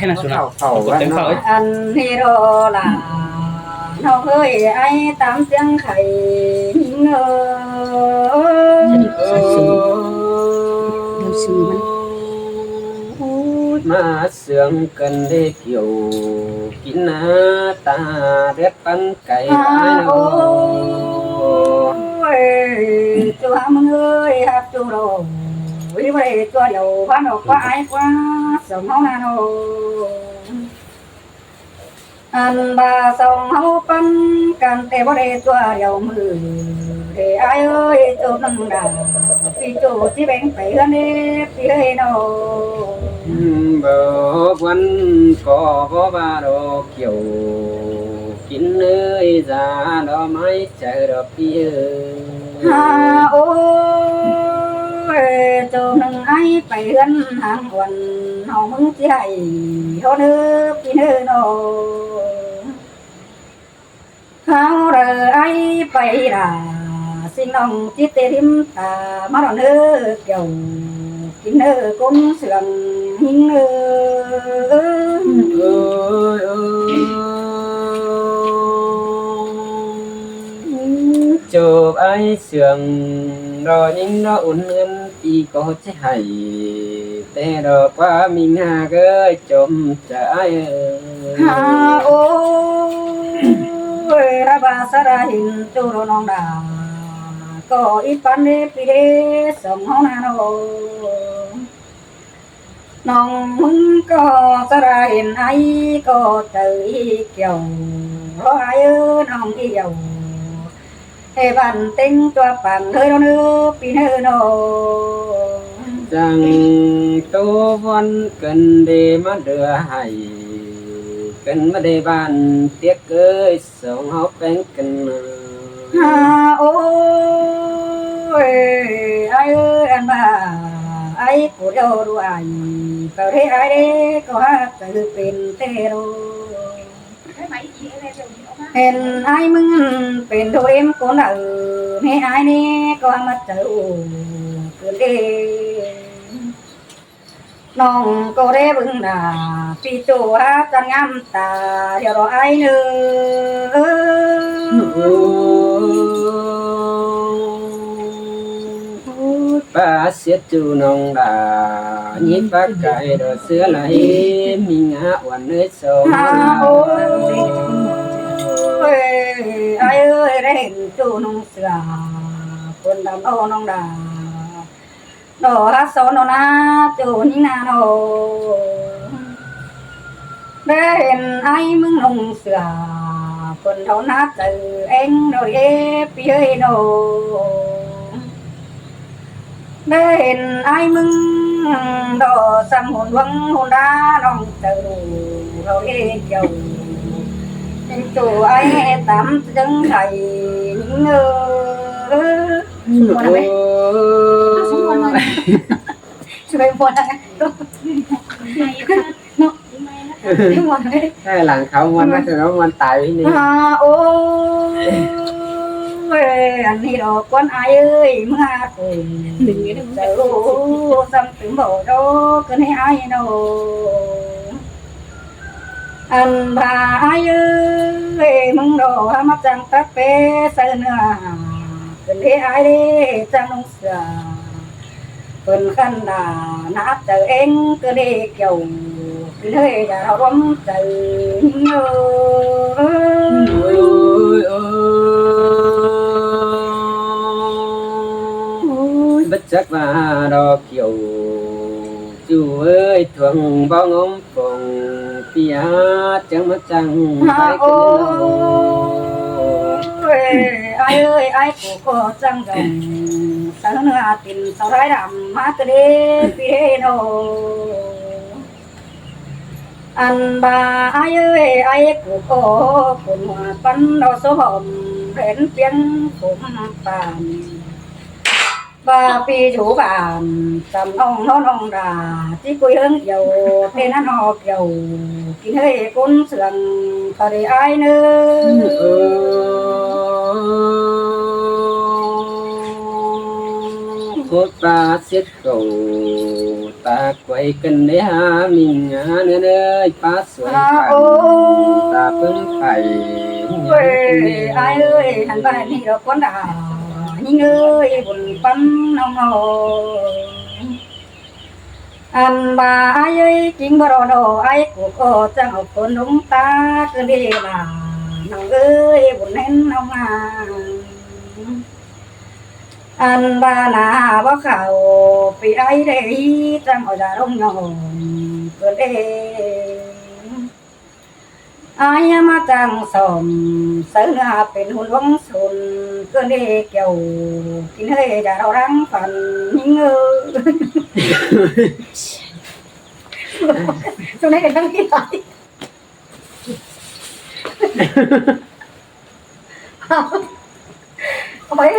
ໃຫ້ນະສຸນະ ເຂົ້າ ເຂົ້າ ກົດເຕັມເຂົ້າ ເອີຍ ອັນນີ້ລໍຫຼາ ນ້ອງເອີຍ ອ້າຍຕາມສຽງໄຂ່ຍິງເອີຍ ເອີຍ ມາເຊື່ອງກັນໄດ້ກ່ຽວ ກິນໜ້າຕາແບບປັນ ໄກ່ ອ້າຍ ໂອ້ຍ ຈູຫາມຶງເອີຍ ຮັກຈູໂລ ວິໄວຕົວດຽວ ພັນອອກກວ່າອ້າຍກວ່າ ສອງເຮົານາໂນ ອັນບາສອງເຮົາປັນກັນ ແຕ່ບໍ່ໄດ້ຕົວດຽວ ມື້ເດອ້າຍເອີຍ ໂຈບໜຶ່ງດາ ພີ່ໂຈຊິແບ່ງໄປເຮືອນເດ ພີ່ເອີຍໂນ ບໍ່ວັນກໍບໍ່ວ່າດອກ ກ່ຽວກິນເອີຍ ສາດອກໄມ້ໃຈດອກພີ່ເອີຍ ຫາ ໂອ້ຍ ໂຈໜຶ່ງອ້າຍໄປເຮືອນຫາງອ່ອນ ເຮົາມຶງຊິໃຫ້ເຮົາເນີ ພີ່ເນີນ້ອງ ເຮົາເດີອ້າຍໄປລາ ສິ່ງນ້ອງຈິດເຕລິມຕາ ມາດອນເນີ ກ່ຽວ ກິນເນີກົນເຊື່ອງຍິງເນີ ເອີຍ ເອີຍ ໂຈບອ້າຍເຊື່ອງ ດອກຍິງດອກອຸ່ນເຮືອນ ພີ່ກໍຈະໃຫ້ ແຕ່ດອກຄວາມມິງຫາເກີດຈົມຈະອ້າຍເອີຍ ຫາ ໂອ້ຍ ລະບາສະລາເຫັນໂຈໂລນ້ອງດາ ກໍອີປານເດ ພີ່ເດ ສອງເຮົານານ້ອງ ນ້ອງມຶງກໍສະລາເຫັນອ້າຍກໍເຈີອີກ່ຽວ ເພາະອ້າຍເອີຍນ້ອງອີ່ເອີຍ ເຮບັນເຕັງຕົວປັງເຮີໂນເນີ ປີເນີໂນ ຈັ່ງໂຕວອນກັນເດມາເດືອໃຫ້ ກັນມາເດບ້ານຕຽກເອີຍ ສອງເຮົາແປງກັນມາ ຫາ ໂອ້ຍ ອ້າຍເອີຍ ອັນວ່າອ້າຍກູດຽວດູອ້າຍ ເຂົາເດອ້າຍເດ ກໍຫາກຈະເປັນເຕໂລ ເຫັນອ້າຍມຶງເປັນໂທເອັມໂກນເອີ ເນອ້າຍເນ ກໍມາເຈີໂອເກີນເດ ນ້ອງກໍໄດ້ເບິ່ງໜ້າ ປີໂຈຫາຈັນງາມຕາ ດຽວລໍອ້າຍເນີ ປາເສດຈູນ້ອງດາ ຍິບປາກາຍດອກເສືອໄຫຼ ມີງາອ່ອນເອີຍສອງ ຫາ ໂອ້ຍ ອ້າຍເອີຍ ໄດ້ເຫັນຈູນຸ່ງເສືອ ຄົນດຳເອົານ້ອງດາ ດອກຮັກສອນນອນນາ ຈູຍິງນານ້ອງ ໄດ້ເຫັນອ້າຍມຶງນຸ່ງເສືອ ຄົນເທົ່າໜ້າໃຈແອງໂນເອ ປີເອີຍໂນ ໄດ້ເຫັນອ້າຍມຶງ ດອກຊ້ຳຫຸນຫວງຫຸນດາ ນ້ອງເຈົ້າເຮົາເອກຽວ ເປັນໂຕອ້າຍຕາມຈັ່ງໃດຍິງເອີ ໂອ້ຍ ສວຍບໍ່ໄດ້ ເນາະ ເອີ ໃຫ້ຫຼັງເຂົາມ່ວນມາ ເອີ ຈະວ່າມ່ວນຕາຍນີ້ ຫາ ໂອ້ຍ ອັນນີ້ດອກກວນອ້າຍເອີຍ ເມື່ອຄົນຈະຮູ້ຊ້ຳຕື່ມບໍ່ດອກ ຄືໃຫ້ອ້າຍເນາະ ອັນວ່າອ້າຍເອີຍ ມຶງດອກຫາມາຈັ່ງຕັກເປໃສ່ເນື້ອ ເປັນເດອ້າຍເດຈັ່ງນຸ່ງເສືອ ເພິ່ນຄັນດາໜ້າໃຈເອງ ກໍເດກ່ຽວ ເລີຍຢ່າລວມໃຈຍິງເອີຍ ໂອ້ຍ ໂອ້ຍ ບໍ່ຈັກວ່າດອກກ່ຽວ ຈູເອີຍ ທວງບໍ່ງົມ ຟອງເປຍ ຈັ່ງມາຈັ່ງ ຫາ ໄປ ໂອ້ຍ ອ້າຍເອີຍ ອ້າຍກູກໍຈັ່ງດອງ ສາວເນື້ອຕີນສາວລາຍດຳ ມາກະເດ ປີເດໂນ ອັນບາອ້າຍເອີຍ ອ້າຍກູກໍຄົນຫົວປັນດອກໂສຫອມ ແຜ່ນປຽງຂົມປານ ວ່າປີຢູ່ບ້ານ ຈຳນ້ອງນອນນ້ອງດາ ຈິກຸຍເຮິງກ່ຽວ ເຕນະນອກກ່ຽວ ກິນເຮີຍກົ້ນເຊື່ອງ ກະໄດ້ອ້າຍເນີ ໂຄດປາເສັດໂຕ ປາກໄກວກັນເດ້ຫາມິງຫາເນື້ອເອີຍ ປາສວຍ ຫາ ຄັນ ໂອ້ຍ ຕາປຶ້ມໄປ ເອີຍ ຍາມເປັນເມຍ ອ້າຍເອີຍ ຫັ້ນບາດນີ້ດອກກວນດາ ຍິງເອີຍ ບຸນປັນນ້ອງນ້ອຍ ອັນວ່າອ້າຍເອີຍ ຈິງບໍ່ລໍນອ ອ້າຍກູກໍຈັ່ງເອົາຄົນລົງຕາ ເກີນເວລາ ນ້ອງເອີຍ ບຸນແມ່ນນ້ອງນາງ ອັນວ່າໜ້າບໍ່ເຂົ້າປີອ້າຍເດ້ ຈັ່ງເອົາຢາລົງຍ້ອງເກີນເດ້ ອ້າຍມາຈ້າງສ້ອມ ໃສ່ເນື້ອເປັນຫຸ່ນວງຊົນ ເກີນເດ້ ກ່ຽວກິນເຮີ້ຍ ຢາເຮົາລັງຝັນຍິງເອີຍ ຊ່ວງນີ້ເປັນເລື່ອງທີ່ຫຼາຍ ໂອ້ຍ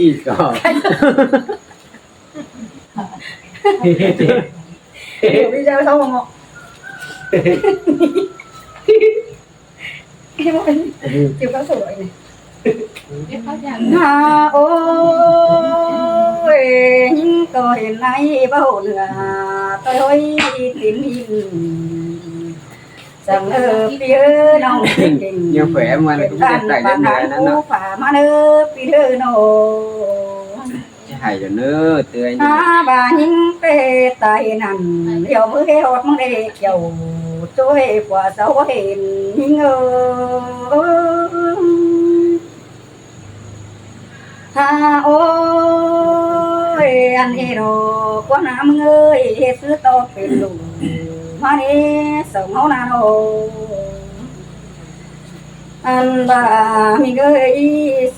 ອີກກໍ ດຽວພີ່ຈະເຊົາເນາະ ເກັບເອົາສວຍນີ້ ຫາ ໂອ້ຍ ຍິງກໍເຫັນໃນເບົາເໜືອ ໂຕຍໂອ້ຍ ຕີນຫີນ ຈັ່ງເອີ ພີ່ເອີ ນ້ອງເກັ່ງ ຍັງແຂວນມັນກໍບໍ່ໄດ້ໄດ້ເລື່ອຍນັ້ນເນາະ ຟ້າມາເດີ ພີ່ເດີນ້ອງ ຈະໃຫ້ເດີເນີ ເຕືອຍ ຫາວ່າຍິງເປຕາຍນັ້ນ ດຽວມື້ໃຫ້ຮອດມື້ໄດ້ກ່ຽວ ໂຈ້ຍກວ່າເສົາເຫັນຍິງເອີຍ ຫາ ໂອ້ຍ ອັນເອໂລ ກວ່ານາມເອີຍ ເຮັດຊື່ຕໍ່ເປັນລູກມາເດ້ ສອງເຮົານາໂນ ອັນວ່າມີເອີຍ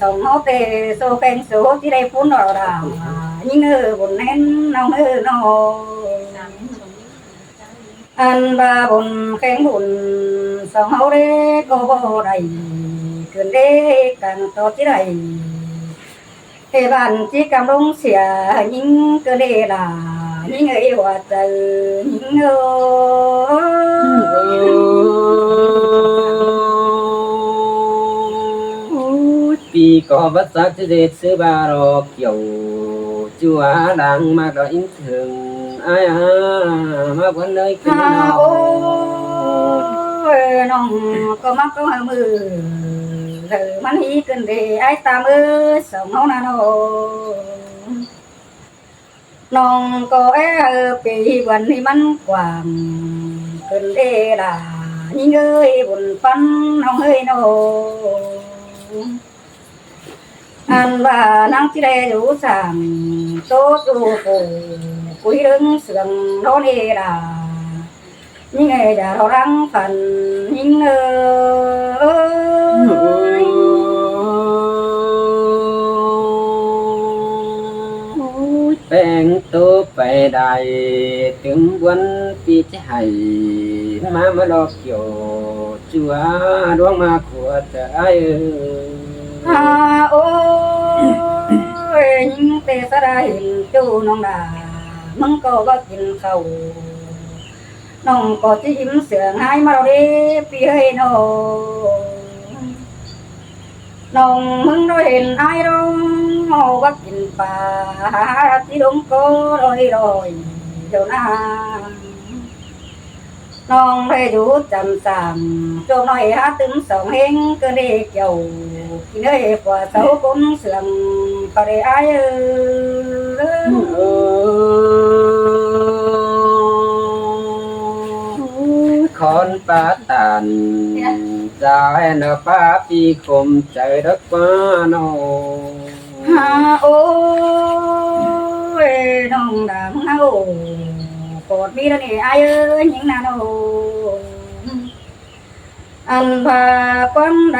ສອງເຮົາແຕ່ໂຊແຂງໂຊ ທີ່ໄດ້ພຸ້ນອອດາ ຍິງເອີຍ ບຸນແມ່ນນ້ອງເອີຍນ້ອງ ອັນວ່າບຸນແຂ່ງບຸນ ສອງເຮົາເດ້ກໍບໍ່ໄດ້ ເກີນເດ້ກັນຕໍ່ທີ່ໃດ ເທບານຈິກຳລົງເສຍ ຍິງເກີນເດ້ລາ ຍິງເອີຍຫົວໃຈ ຍິງເອີຍ ໂອ້ຍ ປີກໍບໍ່ຈັກຈະເດັດ ຊື້ບາດອກ ກ່ຽວ ຈົວດັງມາກໍອິນເຖິງ ອ້າຍອາ ມາເພິ່ນເລີຍຂຶ້ນມານອນ ໂອ້ຍ ນ້ອງກໍມັກກໍໃຫ້ມື້ ເລີມັນຮີຂຶ້ນເດ້ ອ້າຍຕາເອີຍ ສອງເຮົານະນ້ອງ ນ້ອງກໍແອເອີ ປີວັນນີ້ມັນກວ້າງຂຶ້ນເດ້ລາ ຍິງເອີຍ ບຸນປັນນ້ອງເອີຍນ້ອງ ອັນວ່ານາງຊິໄດ້ຢູ່ສ້າງໂຕສູ່ຜູ້ຄຸຍເລື່ອງເຊື່ອງໂດເນລາ ຍິງເອີຍ ຢ່າລໍລັງຝັນ ຍິງເອີຍ ແປງໂຕໄປໄດ້ຕື່ມບວນ ປີຈະໃຫ້ມາມາຫຼອກໂຍ ຈົວດວງມາຂົວໃຈເອີຍ ອາ ໂອ້ຍ ຍິງເຕສະດາເຫັນຈູນ້ອງດາ ມຶງກໍບໍ່ກິນເຂົ້າ ນ້ອງກໍຈິມເຊື່ອງຫາຍມາເດ້ ປີເອີຍນ້ອງ ນ້ອງມຶງໄດ້ເຫັນອ້າຍດອງ ເອົາວ່າກິນປາ ຫາທີ່ລົງກໍລອຍໆ ດຽວນາ ນ້ອງໄດ້ຢູ່ຈຳສາມ ໂຈມນ້ອຍຫາຕື່ມສອງເຮງ ເກີນເດ້ກ່ຽວ ກິນເອີຍກວ່າເສົາກົນເຊື່ອງ ກໍໄດ້ອ້າຍເອີຍ ຂອນປາຕານ ຈາຍນະປາປີຄົມໃຈດອກວ່ານ້ອງ ຫາ ໂອ້ຍ ນ້ອງດາມເຮົາ ໂຄດມີແລ້ວນີ້ອ້າຍເອີຍ ຍິງນະນ້ອງ ອັນວ່າຄວາມໃດ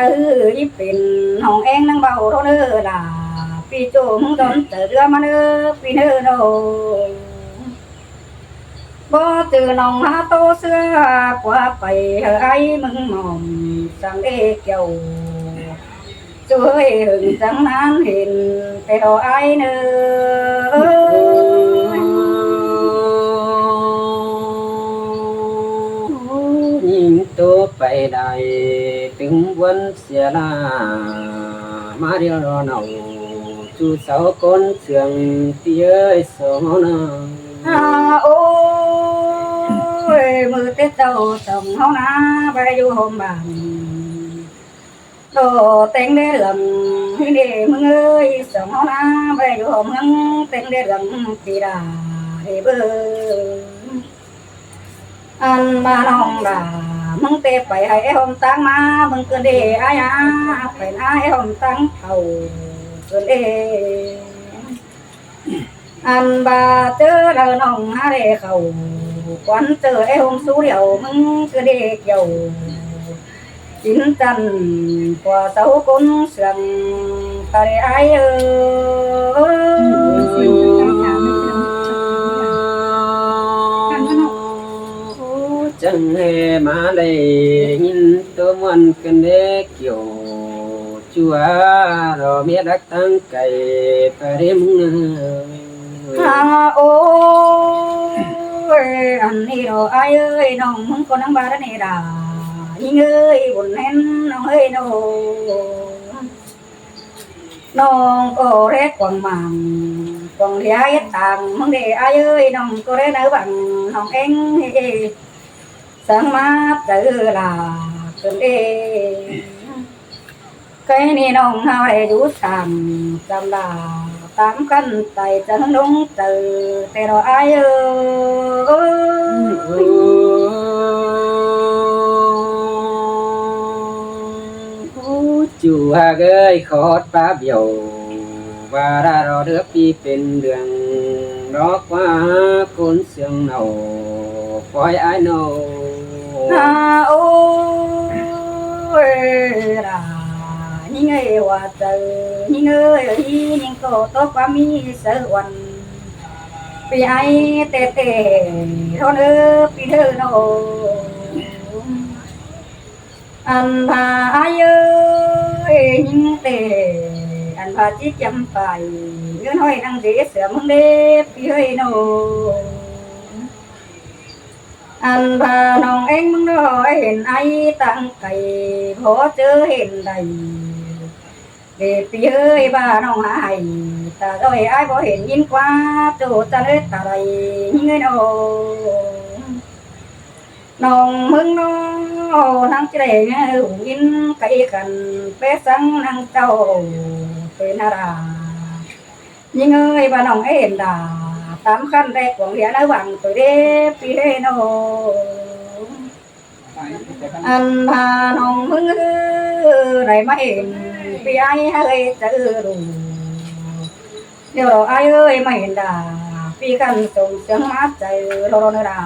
ເປັນຫ້ອງແອງນາງເບົາໂດເດີລາ ປີໂຈມດອນໃຈເຫຼືອມາເດີ ປີເດີນ້ອງ ບໍ່ຈື່ນ້ອງຫາໂຕເຊື່ອກວ່າໄປ ເຮີອ້າຍມຶງໝອມ ສັງເດກ່ຽວ ຊ່ວຍເຫິງຈັງນານເຫັນແຕ່ດອກອ້າຍເນີ ຍິງໂຕໄປໄດ້ຕຶງບວນ ເສຍລາມາດຽວເນາະ ສູ່ເສົາກົນເຊື່ອງ ພີ່ເອີຍ ສອງເຮົານາ ມື້ແຕ່ເຊົ້າສອງເຮົານາບໍ່ໄດ້ຢູ່ໂຮມບ້ານ ດອກແຕງແດເຫຼືອງ ເດ ມຶງເອີຍ ສອງເຮົານາບໍ່ໄດ້ຢູ່ໂຮມເມືອງ ແຕງແດເຫຼືອງ ປີດາເດເບີ ອັນມານ້ອງດາ ມຶງແຕ່ໄປໃຫ້ອ້າຍໂຮມຕາງມາ ເບິ່ງເກີນເດອ້າຍອາ ໄປນາອ້າຍໂຮມຕາງເຂົ້າເກີນເດ ອັນບາເຈີລາວນ້ອງຫາແລເຂົ້າ ຄວັນເຈີໄອ້ໂຮມຊູດຽວ ມຶງຄືເດກ່ຽວ ກິນຈັນກວ່າເສົາກົນເຊື່ອງ ຕາເດອ້າຍເອີຍ ຈັ່ງແຮ່ມາໄດ້ຍິນໂຕມ່ວນຂຶ້ນເດກ່ຽວ ຈົວລໍເມດລັກ ຕັ້ງໄກປະເດມເນີ ອາ ໂອ້ຍ ອັນນີ້ເນາະອ້າຍເອີຍ ນ້ອງມຶງກໍນັ່ງບາດນີ້ດາ ຍິງເອີຍ ບຸນແມ່ນນ້ອງເອີຍເນາະ ນ້ອງກໍແລກກວາງໝາງ ກວາງເດຍເຮັດຕ່າງ ມຶງເດອ້າຍເອີຍ ນ້ອງກໍແລໃນຫວັງ ນ້ອງເອງ ເອ ສັງມາເຈີລາເກີນເອ ໄກນີ້ນ້ອງເຮົາໄດ້ຢູ່ສ້າງຈຳລາ ຕາມຄັນໄຕຈະເຮັດລົງເຈີແຕ່ລະອ້າຍເອີຍ ຈູຫາກເອີຍ ຂອດປາບຽວ ວ່າລະລໍເດີປີເປັນເດືອນ ດອກວ່າຄົນ ສຽງເນົາ ປອຍອ້າຍເນົາ ອາ ໂອ້ຍ ລາ ຍິງເອີຍ ຫົວໃຈຍິງເອີຍ ຍິງກໍຕົກຄວາມມີໃສອວນ ປີອ້າຍແຕ່ແຕ່ ໂທເດີ ປີເດີເນາະ ອັນພາອ້າຍເອີຍ ຍິງແຕ່ ອັນພາຈິກຈຳປາຍ ເງິນຫ້ອຍນັງເດເສືອມຶງເດ ປີເອີຍເນາະ ອັນພານ້ອງເອງມຶງເນາະ ເຫັນອ້າຍຕາງໄກ ພໍເຈີເຫັນໄດ້ ເດປີເອີຍ ບ້ານ້ອງຫາໄຫ້ ຕາດອຍອ້າຍບໍ່ເຫັນຍິນກວ່າ ໂຈຈັນເອີຍ ຕາໄດຍິງເອີຍເນາະ ນ້ອງເມືອງນອກ ນາງຈະໄດ້ຫູຍິນໄກກັນ ແປສັງນາງເຈົ້າເປັນອາລາ ຍິງເອີຍ ວ່ານ້ອງເອັນດາ ຕາມຄັນໄດ້ກວງເດຍໃນຫວ່າງໂຕເດ ປີເດໂນ ອັນພານ້ອງເມືອງເອີຍ ໄດ້ມາເຫັນ ປີອ້າຍເອີຍ ຈະເອີລູ ດຽວລໍອ້າຍເອີຍມາເຫັນດາ ປີກັນສົ່ງສຽງມາໃຈລໍເນີດາ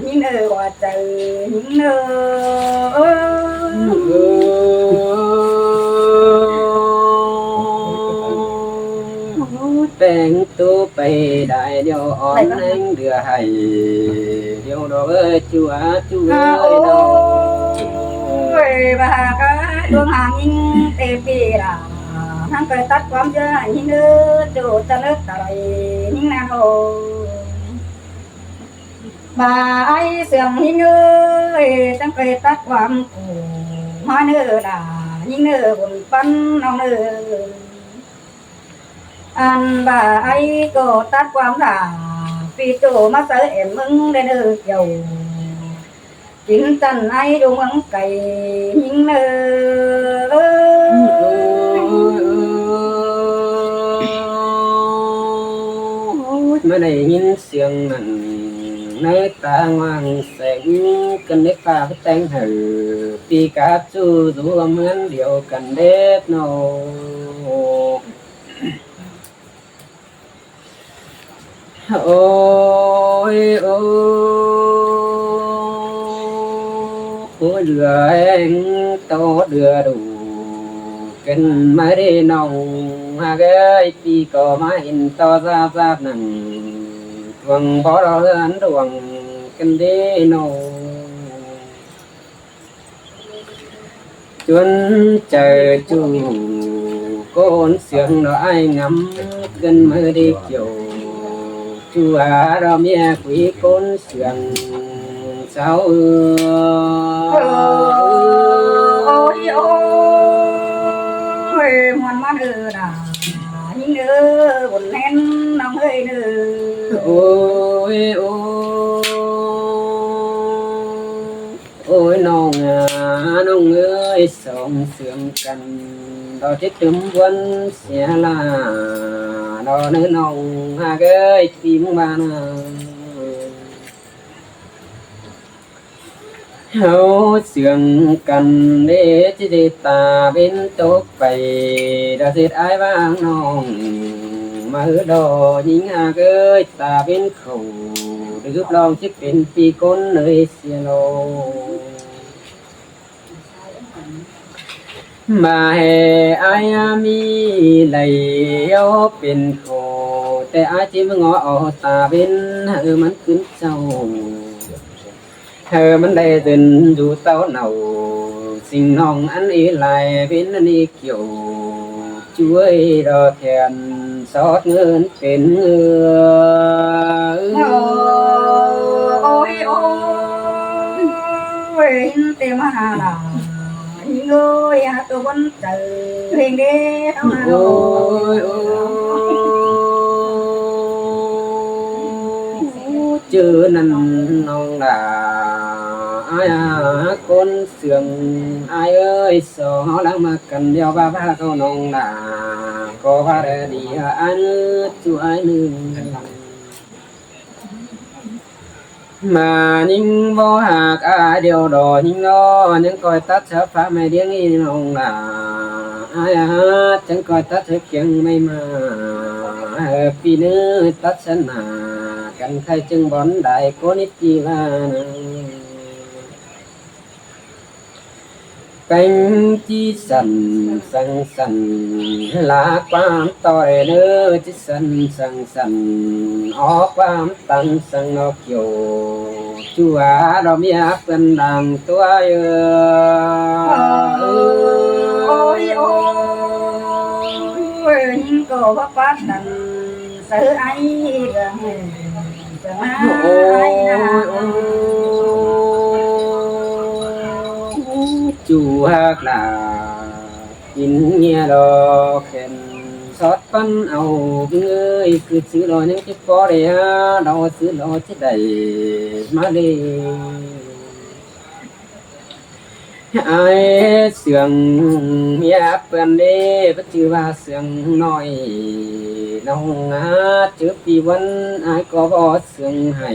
ຍິງເອີຍ ວ່າໃຈຍິງເອີຍ ແຕ່ງໂຕໄປໄດ້ດຽວອ່ອນແຮງເດືອໃຫ້ ດຽວດອກເອີຍ ຈົວ ຈຸເອີຍ ໂອ້ຍ ວ່າກະດວງຫາງຍິງເຕປີລາ ທັງເຄີຍຕັດຄວາມເຊື່ອຍິງເດີ ໂຈຈະເລີກຕາໄລຍິງນາໂນ ບາໄອເຊື່ອງຍິງເອີຍ ຈັ່ງເຄີຍຕັດຄວາມໂກ ມາເນີດາ ຍິງເນີບຸນປັນນ້ອງເນີ ອັນບາໄອກໍຕັດຄວາມລາ ປີໂຈມາໃສ່ແອມເມືອງໄດ້ເນີກ່ຽວ ກິນຈັນໄອຢູ່ເມືອງໄກຍິງເນີ ມາໄດ້ຍິນສຽງນັ້ນ ໃນຕາງວາງແສງ ກັນເດັກປາກແຕ່ງໃຫ້ ປີກາບສູ່ຢູ່ເມືອງດຽວກັນເດັດໂນ ໂອ້ຍ ໂອ້ ໂອ້ ເດືອແຮງໂຕເດືອດູ ກັນມາເດນ້ອງຫາກເອີຍ ປີກໍມາເຫັນຕໍ່ຊາບຊາບນັ້ນ ດວງບໍ່ລໍເຮືອນດວງກັນເດໂນ ຈົນເຈີຈູ້ ໂກນເຊື່ອງດອກອ້າຍງຳ ເກີນມືໄດ້ກ່ຽວ ຈູຫາດອກເມຍຄຸຍໂກນເຊື່ອງເຊົາ ໂອ້ຍ ໂອ້ຍ ມ່ວນມັນເອີດາ ຍິງເອີ ບຸນແມ່ນນ້ອງເອີຍເດີ ໂອ້ຍ ໂອ້ ໂອ້ຍ ນ້ອງອາ ນ້ອງເອີຍ ສອງເຊື່ອງກັນ ດອກເຈັດຕື່ມບວນເສຍລາ ດອກເນີ ນ້ອງຫາກເອີຍ ທີ່ມຶງວ່ານະ ເຮົາເຊື່ອງກັນເດ້ ຊິໄດ້ຕາເວັນຕົກໄປ ດອກເຈັດອ້າຍວ່ານ້ອງ ມາເອີ ດອກຍິງຫາກເອີຍ ຕາເວັນເຂົ້າ ຫຼືບລອງຊິເປັນປີກົນເລີຍ ເສຍໂລ ມາແຫ່ອ້າຍມີໄຫຼເອົາເປັນໂຄ ແຕ່ອ້າຍຈິມງໍເອົາຕາເວັນ ໃຫ້ມັນຂຶ້ນເຊົ້າ ໃຫ້ມັນໄດ້ຕື່ນຢູ່ເຕົ້າເນົ່າ ສິ່ງນ້ອງອັນເອຫຼາຍເວັນອັນເອ ກ່ຽວຊ່ວຍດອກແຂນສອດເງິນເປັນເງິນ ໂອ້ຍ ໂອ້ຍ ເຕມະຫາລາຍ ໂອ້ຍ ຫາຕົວຄົນໃຈເພງເດ້ ເຮົາມາ ໂອ້ຍ ໂອ້ຍ ເຈີນັ້ນນ້ອງຫຼ້າ ອ້າຍຫາຄົນ ເຊື່ອງອ້າຍເອີຍ ສອງເຮົາລັກມັກກັນດຽວວ່າພາເຂົານ້ອງຫຼ້າ ກໍວ່າໄດ້ດີອັນຈຸອ້າຍໜຶ່ງ ມາຍິງບໍ່ຮັກອ້າຍດຽວດອກຍິງນ້ອງ ຍັງກ່ອຍຕັດສະຟ້າໄມ້ດຽງອີນ້ອງຫຼ້າ ອ້າຍຮັກຈັ່ງກ່ອຍຕັດສະກຽງໄມ້ມາ ເອີ ປີເນີ ຕັດສະໜາກັນໄຄຈຶ່ງບ່ອນໄດ້ ໂກນິດຈີລານະ ແປ້ງຈີສັນສັງສັນ ລາຄວາມຕໍ່ເດີ ຈີສັນສັງສັນ ອອກຄວາມຕັງສັງນອກໂຍ ຈົວດອກເມຍເປື້ອນດ່າງຕົວເອີ ໂອ້ຍ ໂອ້ຍ ຍິງກໍວ່າປານນັ້ນ ເສືອໄອ້ເລື່ອງ ໂອ້ຍ ໂອ້ຍ ຈູຮັກຫຼ້າ ກິນເຫຍື້ອດອກແຂນ ສອດປັນເອົາເອີຍ ຄືຊື້ລໍຍັງຊິພໍໄດ້ຫາ ດອກຊື້ລໍຊິໄດ້ມາເລີຍ ອ້າຍເຊື່ອງເມຍເພິ່ນເດ້ ເພິ່ນຊື່ວ່າເຊື່ອງນ້ອຍ ນ້ອງຫາເຈີປີວັນ ອ້າຍກໍບໍ່ເຊື່ອງໃຫ້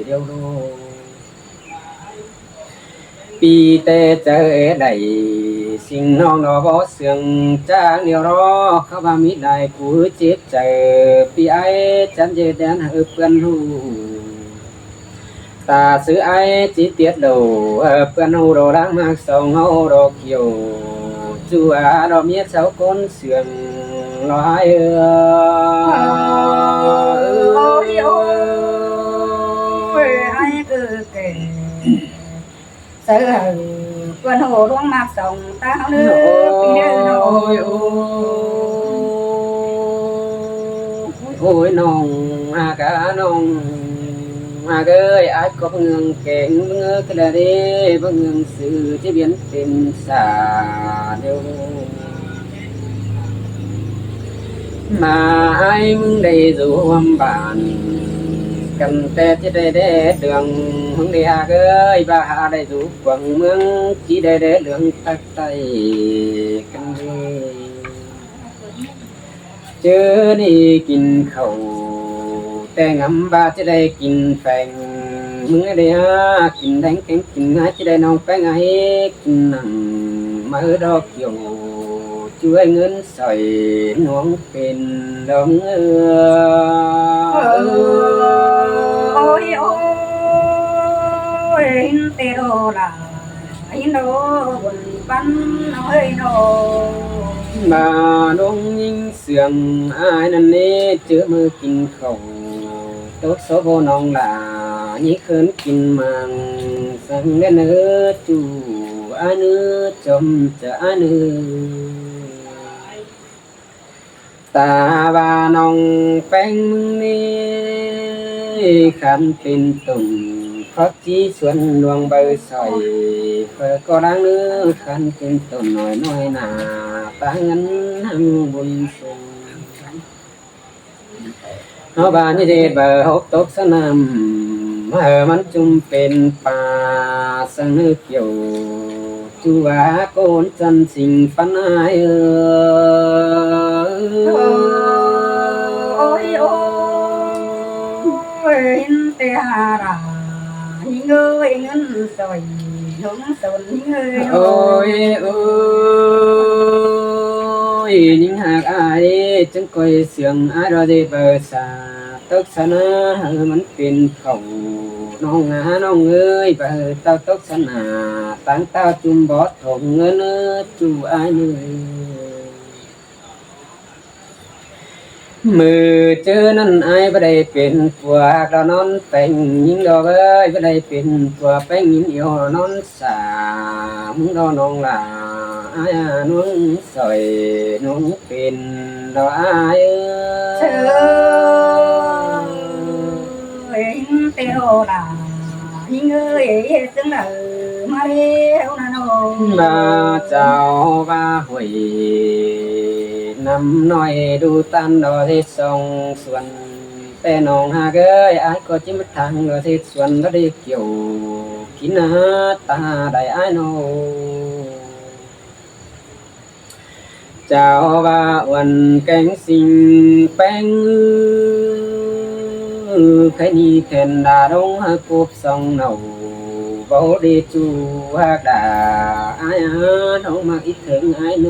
ດຽວໂລ ປີແຕ່ເຈີໄດ້ ສິ່ງນ້ອງດອກບໍ່ເຊື່ອງຈາກດຽວລອ ເຂົາວ່າມີຫຼາຍຜູ້ເຈັບໃຈ ປີອ້າຍຈັນເຈແດນໃຫ້ເພິ່ນຮູ້ ຕາຊື່ອ້າຍຈິຕຽດໂລ ເອີ ເພິ່ນຮູ້ດອກລາງມາກສອງເຮົາດອກກ່ຽວ ຈູອາດອກເມຍເຊົາຄົນເຊື່ອງຫຼາຍເອີ ໂອ້ຍ ໂອ້ຍ ອ້າຍເກີແກ່ ເຊີເພິ່ນຮູ້ດວງມາກສອງຕາເລີ ໂອ້ຍ ປີເດີນ້ອງ ໂອ້ຍ ໂອ້ຍ ໂອ້ຍ ນ້ອງຫາກ ນ້ອງຫາກເອີຍ ອ້າຍກໍເບິ່ງເງິງແກງ ເບິ່ງເງິງກະລະເດ ເບິ່ງເງິງຊື່ທີ່ວຽນເຕັມສາດເດີ ມາອ້າຍມຶງໄດ້ຮ່ວມບ້ານກັນແຕ່ ຊິໄດ້ແດ່ເລື່ອງ ມຶງໄດ້ຫາກເອີຍ ວ່າຫາໄດ້ຢູ່ກວາງເມືອງ ຊິໄດ້ແດ່ເລື່ອງຕັກໄຕ້ກັນເດີ ເຈີນີ້ກິນເຂົ້າແຕ່ງອຳ ວ່າຈະໄດ້ກິນແປ້ງ ມື້ໄດ້ຫາກິນແດງແກງກິນຫາ ຈະໄດ້ນ້ອງແປ້ງໃຫ້ກິນໜັງ ມາເອີດອກກ່ຽວ ຊ່ວຍເງິນຊ່ອຍນ້ອງເປັນດອກເງິນ ໂອ້ຍ ໂອ້ຍ ເຫັນແຕ່ໂດລາ ເຫັນໂດບົນປັນເອີຍໂດ ມານ້ອງຍິງ ເຊື່ອງອ້າຍນັ້ນເນ ເຈີມື້ກິນເຂົ້າ ຕົກໂສໂບນ້ອງຫຼ້າ ຍິງເຂີນກິນມັງ ສັງເດນເອີ ຈູອ້າຍເນີ ຈອມຈະອ້າຍເນີ ຕາວ່ານ້ອງແປ້ງມຶງເນ ຄັນເປັນຕົ້ນຜັກຈີສວນດວງໃບສອຍ ຂ້ອຍກໍດັງເນີ ຄັນເປັນຕົ້ນນ້ອຍນ້ອຍໜ້າ ຕາເງິນຫັ້ງບຸນສູງ ເຮົາບ້ານເຮັດເບີຫົກຕົກສະໜຳ ເອີ ມັນຈຸ່ມເປັນປ່າ ສັງເນີກ່ຽວ ຈູວ່າໂກນຈັນສິງປັນອ້າຍເອີຍ. ໂອ້ຍ ໂອ້ຍ ເຫັນແຕ່ຫາລາ ຍິງເອີຍ ເງິນສອຍ ໜອງສົນຍິງເອີຍ. ໂອ້ຍ ໂອ້ຍ ຍິງຮັກອ້າຍ ຈຶ່ງກ່ອຍເຊື່ອງ ອ້າຍລະເດເບີສາ ຕົກສະໜາໃຫ້ມັນເປັນເຂົ້າ ນ້ອງນານ້ອງເອີຍ ບໍ່ໃຫ້ເຕົ້າຕົກສະໜາ ຕັ້ງເຕົ້າຈຸ່ມບໍ່ຖົງເງິນເອີຍ ຈູອ້າຍເອີຍ. ມື້ເຈີນັ້ນອ້າຍບໍ່ໄດ້ເປັນຜົວ ດອກນອນແປ້ງຍິງດອກເອີຍ ບໍ່ໄດ້ເປັນຜົວແປ້ງຍິງດອກນອນ ສາມດອກນ້ອງຫຼ້າ ອ້າຍໜອງສອຍ ໜອງເປັນດອກອ້າຍເອີຍ. ເອີຍ ເຫັນແຕ່ດອກຫຼ້າ ຍິງເອີຍ ເຮັດຈັ່ງໃດມາແລ້ວນະນ້ອງ ວ່າເຈົ້າວ່າຫ້ວຍນ້ຳນ້ອຍ ດູຕານດອກເຮັດຊ່ອງສວນ ແຕ່ນ້ອງຫາກເອີຍ ອ້າຍກໍຈິມາທາງດອກເຮັດສວນ ບໍ່ໄດ້ກ່ຽວກິນນາຕາໄດ້ອ້າຍນ້ອງ. ເຈົ້າວ່າອວນແກງສິງແປ້ງ ໃຄນີ້ແທນດາດົງຫາກົບສອງເນົ່າ ເວົ້າເດຈູຫາກດາ ອ້າຍຫານ້ອງມັກອີກເຖິງອ້າຍໂນ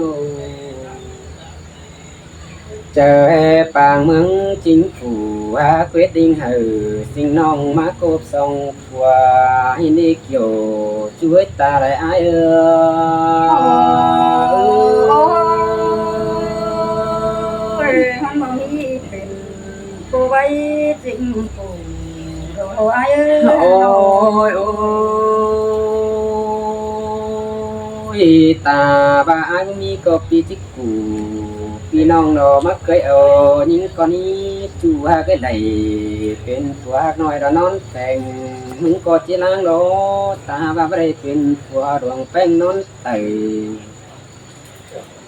ເຈີແຮ່ປາງເມືອງຈິງຟູ ຫາເຄວດດິງໃຫ້ສິງນ້ອງມາກົບສອງ ຜົວໃຫ້ໄດ້ກ່ຽວ ຊ່ວຍຕາໄດ້ອ້າຍເອີຍ. ໂອ້ຍ ມັນບໍ່ມີເປັນຜູ້ໄວ້ຈິງຜູ້ດອກອ້າຍເອີຍ. ໂອ້ຍ ໂອ້ຍ ຕາວ່າອ້າຍມີກໍປີຈິກ ກູ ພີ່ນ້ອງດອກມັກເຄີຍເອົາຍິງກ່ອນນີ້ ຈູຫາກເຄີຍໄດ້ເປັນຜົວຫາກນ້ອຍດອກນອນແປ້ງ ມຶງກໍຈິລ້າງດອກ ຕາວ່າບໍ່ໄດ້ເປັນຜົວດວງແປ້ງນອນໄຕ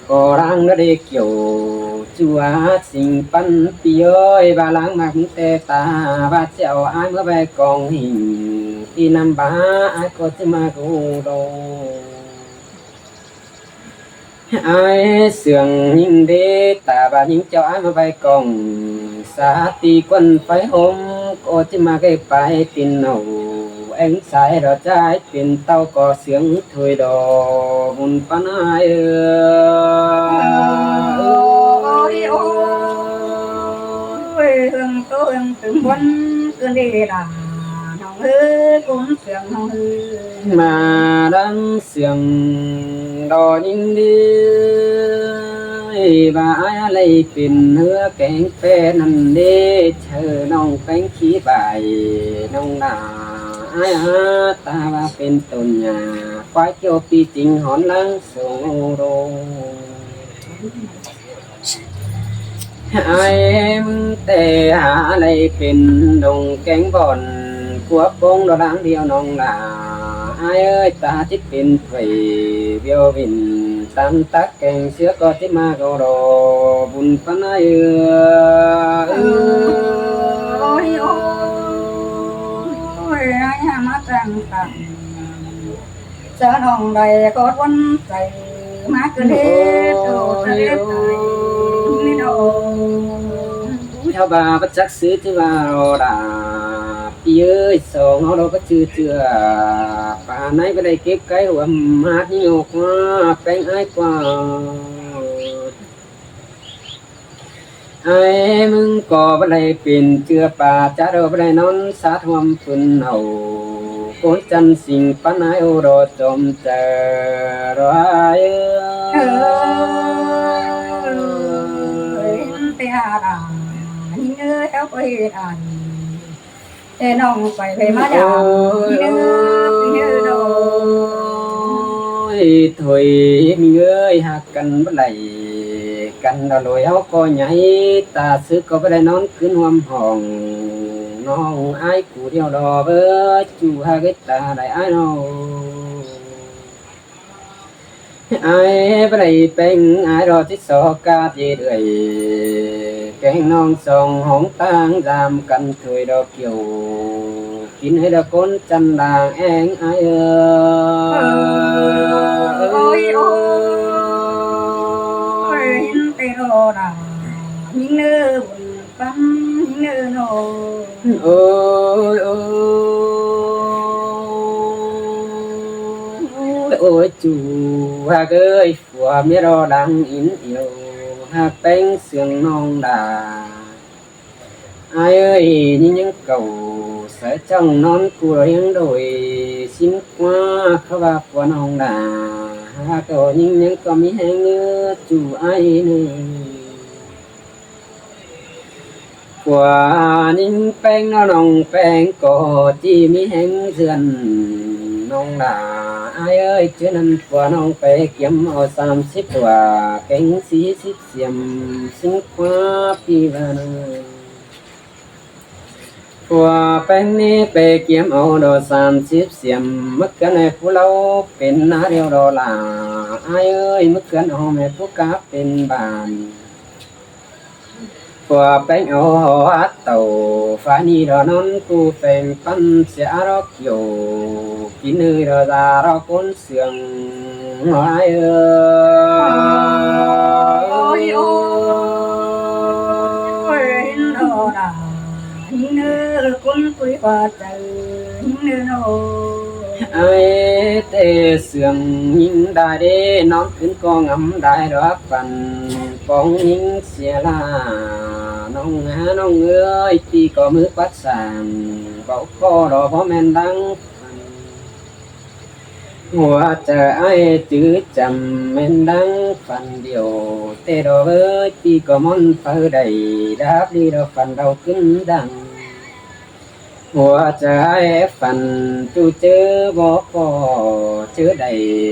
ກໍລ້າງດອກເດກ່ຽວ ຈູຫາກສິງປັນປີເອີຍ ວ່າລ້າງມັກແຕ່ຕາ ວ່າຈະເອົາອ້າຍເມືອໄວ້ກອງຫິງ ທີ່ນຳບາອ້າຍກໍຈະມາໂກດອກ ອ້າຍເຊື່ອງຍິງເດ ຕາວ່າຍິງເຈົ້າອ້າຍມາໄວ້ກອງ ສາຕີກວັນໄຟຫົມ ກໍຈະມາໄກປາຍຕິນເນົ່າ ແອງສາຍດອກຈາຍເປັນເຕົ້າກໍເຊື່ອງຖອຍດອກບຸນປານອ້າຍເອີຍ. ໂອ້ຍ ໂອ້ຍ ເຮືອງໂຕເຮືອງຕຶມບົນຄືນເດດາ ນ້ອງເອີຍ ກຸນເຊື່ອງນ້ອງເອີຍ ມາດັງ ສຽງດອກຍິງດີ ວ່າອ້າຍໄລ່ເປັນເຮືອແກງແປນັ້ນເດ ເຊີນ້ອງແປ້ງຂີ້ບາຍນ້ອງໜ້າ ອ້າຍຫາຕາວ່າເປັນຕົ້ນຫຍ້າ ຄວາຍກ່ຽວປີຈິງຫອນຫຼັງໂສໂດ ອ້າຍມຶງແຕ່ຫາໄລ່ເປັນດົງແກງບ່ອນ ກົວໂປ່ງດອກດາງດຽວນ້ອງຫຼ້າ ອ້າຍເອີຍ ຕາຈິເປັນໄຟວຽວວິນ ຕາມຕັກແກງເສືອກໍຈິມາກໍລໍບຸນປານອ້າຍເອີຍ. ໂອ້ຍ ໂອ້ຍ ອ້າຍຫາມາຈັ່ງຊັ້ນ ເຈົ້ານ້ອງໄດ້ກໍວັນໃຈ ມາເກີດເດໂຕທະເລໄຕ ໂອ້ຍ ເຮົາວ່າບໍ່ຈັກຊື່ຈະວ່າລາ ປີເອີຍ ສອງເຮົາລາກໍຈື່ເຈື່ອ ປານໃນບໍ່ໄດ້ເກັບໄກ່ຮ່ວມຫາດນີ້ອອກມາ ແປ້ງອ້າຍກວ່າ ອ້າຍມຶງກໍບໍ່ໄດ້ເປັນເຈື່ອປາ ຈາດບໍ່ໄດ້ນອນສາດຮ່ວມຟືນເຮົາ ໂກນຈັນສິງປານອ້າຍໂອດອຈອມເຈີດອອ້າຍເອີຍ. ເອີຍ ເຫັນແຕ່ອາດາ ຍິງເອີຍ ເຈົ້າກໍເຮັດອັນ ແຕ່ນ້ອງໄປໄປມາຢາມ ໂອ້ຍ ເດີ ເດີດອ ໂອ້ຍ ໂທ້ຍ ເອີຍ ຮັກກັນບໍ່ໄດ້ກັນດອກໂລຍ ເຮົາກໍໃຫຍ່ ຕາຊຶກກໍບໍ່ໄດ້ນອນຄືນຮ່ວມຫ້ອງ ນ້ອງອ້າຍຜູ້ດຽວດອກເອີຍ ຈູຫາກເຮັດຕາໄດ້ອ້າຍນ້ອງ. ອ້າຍບໍ່ໄດ້ແປ້ງ ອ້າຍດອກຊິຊອກກາດເດດເອື້ອຍ ແກງນ້ອງສອງຫ້ອງຕ່າງຢາມກັນ ຖ້ວຍດອກກ່ຽວ ກິນໃຫ້ດາຄົນຈັນດາແອງອາຍເອີຍ. ໂອ້ຍ ໂອ້ຍ ເຫັນແຕ່ລໍດາ ຍິງເນີບຸນປັນ ຍິງເນີນ້ອງ. ໂອ້ຍ ໂອ້ຍ ໂອ້ຍ ໂອ້ຍ ຈູຮັກເອີຍ ຜົວເມຍລໍດັງອິນອີວ ຮັກແປງເຊື່ອງນ້ອງດາ. ອາຍເອີຍ ຍິງຍັງເກົ່າ ສາຍຈ້ອງນອນກູລຽງໂດຍ ຊິງຄວ້າເຂົາວ່າຜົວນ້ອງດາ ຫາກໍຍິງຍັງກໍມີແຮງເນີ ຈູອາຍເນີ. ຜົວຍິງແປງເນາະ ນ້ອງແປງກໍທີ່ມີແຮງເຊື່ອງນ້ອງດາ. ອາຍເອີຍ ເທື່ອນັ້ນຜົວນ້ອງໄປກຽມເອົາສາມສິບຕົວ ແກງສີ່ສິບ ສຽມ ຊິງຄວ້າປີບານາ. ຜົວແປງນີ້ໄປກຽມເອົາດອກສາມສິບສຽມ ມາເກືອນໃຫ້ຜູ້ລາວເປັນນາດຽວດອກຫຼ້າ. ອາຍເອີຍ ມາເກືອນເອົາແມ່ຜູ້ກາເປັນບ້ານ. ຜົວແປງເອົາຫົວເຕົາ ຝານີ້ດອກນອນກູແປງປັນ ເສຍອາດອກ ໂຍ ກິນເອີຍດອກດາດອກຄົນເຊື່ອງຫຼາຍເອີຍ. ໂອ້ຍ ໂອ້ຍ ເຫັນດອກດາ ຍິງເນີ ຄົນຄຸຍວ່າໃຈ ຍິງເນີນ້ອງ. ອາຍແຕ່ເຊື່ອງຍິງດາເດ້ ນອນຄືນກໍງຳດາຍດອກປັນ ປອງຍິງເສຍລາ ນ້ອງຫານ້ອງເອີຍ ປີກໍມືປັດສາງ ເວົ້າກໍດອກບໍ່ແມ່ນດັງ ຫົວໃຈອ້າຍຈື່ຈຳແມ່ນດັ່ງຝັນດຽວ ແຕ່ດອກເອີຍ ປີກໍມ່ອນເຝີໄດ້ ດາບດີດອກຝັນເດົາຂຶ້ນດັງ ຫົວໃຈອ້າຍຝັນຈູເຈີບໍ່ພໍ ເຈີໄດ້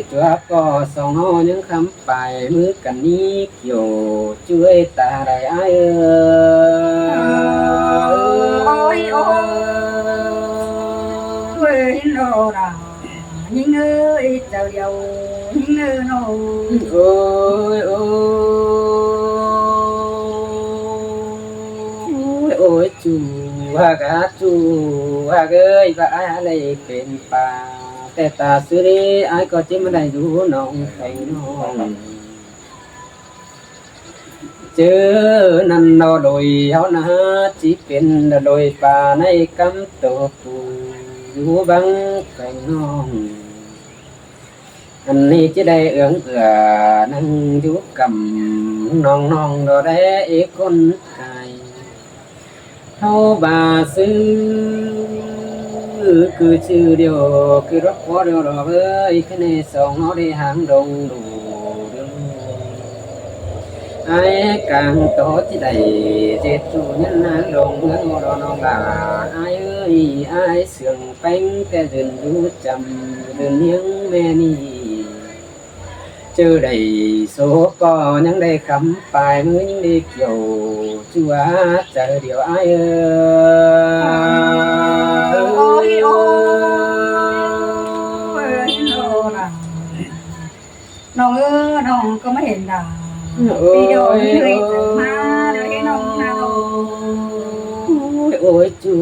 ຕົວກໍສອງເຮົາຍັງຄຳປາຍ ມືກັນນີ້ ໂຍ ຊ່ວຍຕາໄດ້ອ້າຍເອີຍ. ໂອ້ຍ ໂອ້ຍ ໂອ້ຍ ຍິງເອີຍ ເຈົ້າດຽວ ຍິງເອີຍນ້ອງ. ໂອ້ຍ ໂອ້ຍ ໂອ້ຍ ໂອ້ຍ ຈູຮັກ ຈູຮັກເອີຍ ວ່າອ້າຍໄດ້ເປັນປາ ແຕ່ຕາສຸເດ ອ້າຍກໍຈິມາໄດ້ຢູ່ນ້ອງໄປນ້ອງ. ເຈີນັ້ນເນາະ ໂດຍເຮົານາ ຊິເປັນໂດຍປາໃນກຳໂຕປູຢູ່ບັງແຂວງນ້ອງ ອັນນີ້ຈະໄດ້ເອື້ອງເອື້ອ ນັ່ງຢູ່ກຳນ້ອງໆ ດອກແດ່ເອຄົນໄກ ເຮົາບາຊື່ ຄືຊື່ດຽວ ຄືລົດພໍດຽວດອກເອີຍ ຄືໃນສອງເຮົາໄດ້ຫາງດົງດູ ອ້າຍກາງຕໍ່ທີ່ໃດ ເຈັດຈູຍັນນານດົງເຮືອນບໍ່ດອກນ້ອງຫຼ້າ ອ້າຍເອີຍ ອ້າຍເຊື່ອງແປງແຕ່ເດີນຢູ່ຈຳ ເດີນຮຽງແມ່ນີ້ ເຈີໄດ້ໂສກໍຍັງໄດ້ຄຳ ປາຍມືຍັງໄດ້ກ່ຽວ ຈົວໃຈດຽວອ້າຍເອີຍ. ໂອ້ຍ ໂອ້ຍ ໂອ້ຍ ນ້ອງເອີຍ ນ້ອງກໍມາເຫັນດາ ໂອ້ຍ ປີດອກເອີຍ ມາເດີເດ້ນ້ອງນາໂອ. ໂອ້ຍ ໂອ້ຍ ຈູ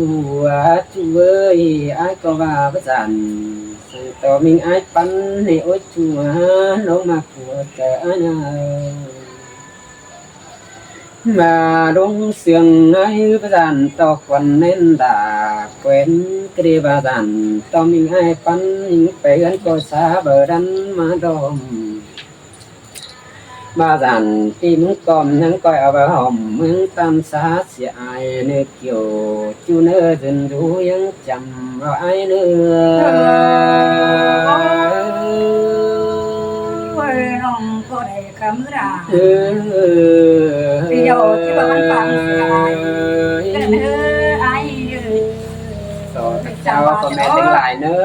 ວ່າ ຈູເອີຍ ອ້າຍກໍວ່າວ່າຊັ້ນ ສັ່ງຕໍ່ມິງອ້າຍປັນໃຫ້ ໂອ້ຍ ຈູວ່າ ນ້ອງມາຜົວໃຈອ້າຍນາ. ມາດົງເຊື່ອງໃນພະຈັນຕອກວັນແໜ້ນດາ ແຂວນກະເດບາຈັນ ຕ້ອງມີອ້າຍປັນຍິງໄປເຮືອນກໍຊາເບີດັນມາດອມ ບາຈັນທີ່ມຶງກອມຍັງກ້ອຍເອົາໄປຫອມ ເມືອງຕາມຊາເສຍອາຍເນີກຽວ ຈູເນີເດີນດູຍັງ ຈຳເອົາອ້າຍເນີ ໂອ້ຍ ນ້ອງກໍໄດ້ຄຳລາ ເອີ ປະໂຫຍດທີ່ວ່າມັນຟັງສະບາຍ ເດີນເດີອ້າຍເດີ ຂໍເຈົ້າພໍ່ແມ່ທັງຫຼາຍເນີ